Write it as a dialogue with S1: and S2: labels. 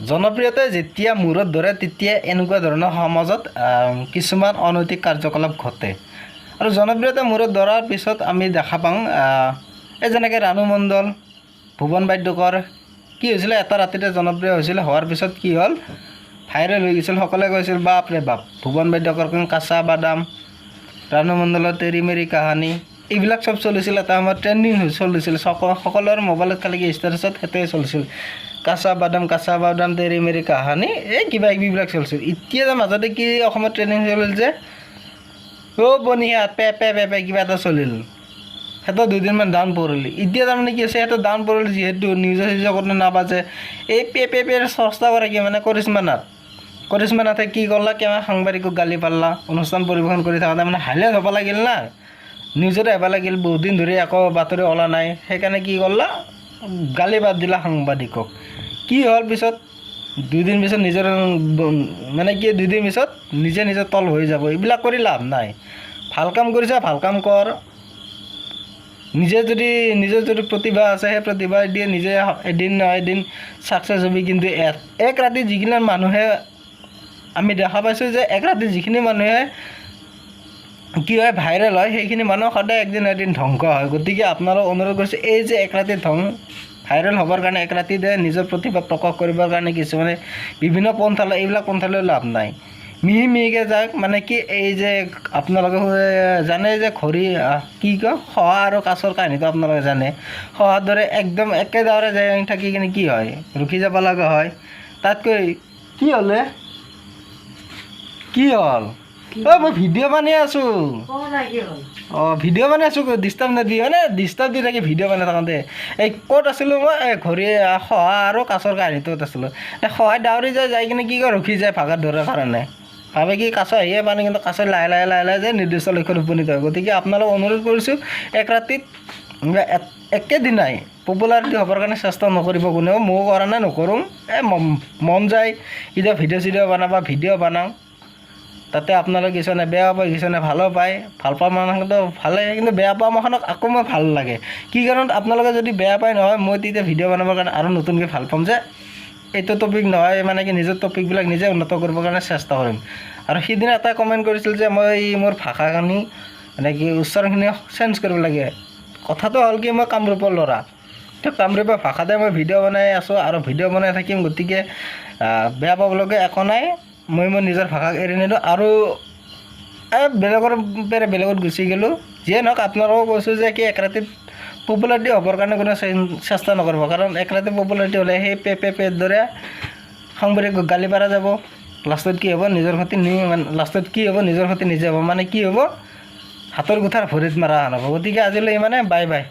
S1: জনপ্ৰিয়তাই যেতিয়া মূৰত ধৰে, তেতিয়া এনেকুৱা ধৰণৰ সমাজত কিছুমান অনৈতিক কাৰ্যকলাপ ঘটে। আৰু জনপ্ৰিয়তা মূৰত ধৰাৰ পিছত আমি দেখা পাওঁ, এই যেনেকৈ ৰাণু মণ্ডল, ভুৱন বাদ্যকৰ কি হৈছিলে, এটা ৰাতিতে জনপ্ৰিয় হৈছিলে। হোৱাৰ পিছত কি হ'ল? ভাইৰেল হৈ গৈছিল। সকলোৱে কৈছিল, বাপ ৰে বাপ, ভুৱন বাদ্যকৰ কাঁচা বাদাম, ৰাণু মণ্ডলৰ তেৰি মেৰি কাহানী, এইবিলাক চব চলিছিল। এটা সময়ত ট্ৰেণ্ডিং হৈ চলিছিল। সকলোৰে মোবাইলত খালি কি ষ্টেটাছত সেইটোৱে চলিছিল, কাঁচা বাদাম, কাঁচা বাদাম, তেৰি মেৰি কাহানী, এই কিবা কিবিবিলাক চলিছিল। এতিয়া যে মাজতে কি অসমত ট্ৰেণ্ডিং চলিল যে অ' বনিয়া পে পে পে পে কিবা এটা চলিল, সেইটো দুদিনমান ডাউন পৰিল। এতিয়া তাৰমানে কি হৈছে, সেইটো ডাউন পৰিল যিহেতু নিউজে চিউজে কোনো নাবাজে। এই পে পে পেৰ চৰ্চা কৰে কি মানে কৰিশ্মা নাথ। কৰিশ্মা নাথে কি কৰলা? কিবা সাংবাদিকক গালি পাল্লা অনুষ্ঠান পৰিৱেশন কৰি থাকোঁতে। মানে হাইলাইট হ'ব লাগিল না, নিউজত আহিব লাগিল, বহুত দিন ধৰি একো বাতৰি ওলা নাই। সেইকাৰণে কি কৰলা? গালি বাদ দিলা সাংবাদিকক। কি হ'ল পিছত? দুদিন পিছত নিজৰ মানে কি, দুদিন পিছত নিজে নিজে তল হৈ যাব। এইবিলাক কৰি লাভ নাই। ভাল কাম কৰিছা, ভাল কাম কৰ। নিজে যদি, নিজৰ যদি প্ৰতিভা আছে, সেই প্ৰতিভা দিয়ে নিজে এদিন নহয় এদিন ছাকচেছ হ'বি। কিন্তু এক ৰাতি যিখিনি মানুহে, আমি দেখা পাইছোঁ যে এক ৰাতি যিখিনি মানুহে কি হয়, ভাইৰেল হয়, সেইখিনি মানুহ সদায় একদিন এদিন ধ্বংস হয়। গতিকে আপোনালোক অনুৰোধ কৰিছোঁ, এই যে এক ৰাতি ভাইৰেল হ'বৰ কাৰণে, এক ৰাতিতে নিজৰ প্ৰতিভা প্ৰকাশ কৰিবৰ কাৰণে কিছুমানে বিভিন্ন পন্থা লয়, এইবিলাক পন্থা লৈ লাভ নাই। মিহি মিহিকৈ যাওক। মানে কি, এই যে আপোনালোকে জানে যে ঘড়ী কি কয়, শহা আৰু কাছৰ কাহিনীটো আপোনালোকে জানে। শহাৰ দৰে একদম একেদৰে যাই থাকি কিনে কি হয়? ৰখি যাব লগা হয়। তাতকৈ কি হ'লে কি হ'ল? অ' মই ভিডিঅ' বনাই আছোঁ। অঁ, ভিডিঅ' বনাই আছোঁ, ডিষ্টাৰ্ব নিদি। মানে ডিষ্টাৰ্ব দি থাকি ভিডিঅ' বনাই থাকোঁতে। এই ক'ত আছিলোঁ মই? এই ঘড়ী, শহা আৰু কাছৰ কাহিনীটোত আছিলোঁ। এই শহাই দাউৰি যায়, যাই কিনে কি কয়, ৰখি যায় ভাগাৰ ধৰাৰ কাৰণে। ভাবে কি কাছ আহিয়ে পানে, কিন্তু কাছ লাহে লাহে লাহে লাহে যায় নিৰ্দিষ্ট লক্ষ্যত উপনীত হয়। গতিকে আপোনালোক অনুৰোধ কৰিছোঁ, এক ৰাতিত বা একেদিনাই পপুলাৰিটি হ'বৰ কাৰণে চেষ্টা নকৰিব কোনেও। ময়ো কৰা নাই, নকৰোঁ। এই মন যায় এতিয়া ভিডিঅ' চিডিঅ' বনাবা, ভিডিঅ' বনাওঁ। তাতে আপোনালোক কিছুমানে বেয়া পায়, কিছুমানে ভালো পায়। ভাল পোৱা মানুহতো ভালেই, কিন্তু বেয়া পোৱা মানুহক আকৌ মই ভাল লাগে। কি কাৰণত? আপোনালোকে যদি বেয়া পায় নহয়, মই তেতিয়া ভিডিঅ' বনাবৰ কাৰণে আৰু নতুনকৈ ভাল পাম যে এইটো টপিক নহয়, মানে কি, নিজৰ টপিকবিলাক নিজে উন্নত কৰিবৰ কাৰণে চেষ্টা কৰিম। আৰু সিদিনা এটা কমেণ্ট কৰিছিল যে মই মোৰ ভাষাখিনি, মানে কি, উচ্চাৰণখিনি চেঞ্জ কৰিব লাগে। কথাটো হ'ল কি, মই কামৰূপৰ ল'ৰা, তো কামৰূপৰ ভাষাতে মই ভিডিঅ' বনাই আছোঁ আৰু ভিডিঅ' বনাই থাকিম। গতিকে বেয়া পাবলগীয়া একো নাই। মই মোৰ নিজৰ ভাষাক এৰি নিদিওঁ। আৰু এই বেলেগৰ পেৰে বেলেগত গুচি গ'লোঁ। যিয়ে নহওক, আপোনালোকক কৈছোঁ যে কি, এক ৰাতিত পপুলাৰিটি হ'বৰ কাৰণে কোনো চেষ্টা নকৰিব। কাৰণ এক ৰাতি পপুলাৰিটি হ'লে সেই পে পে পেৰ দৰে সাংবাদিক গালি পাৰা যাব। লাষ্টত কি হ'ব? নিজৰ ক্ষতি নি মানে লাষ্টত কি হ'ব? নিজৰ ক্ষতি নিজে হ'ব। মানে কি হ'ব? হাতৰ গোঠাৰ ভৰিত মাৰা হ'ব। গতিকে আজিলৈ ইমানে। Bye bye.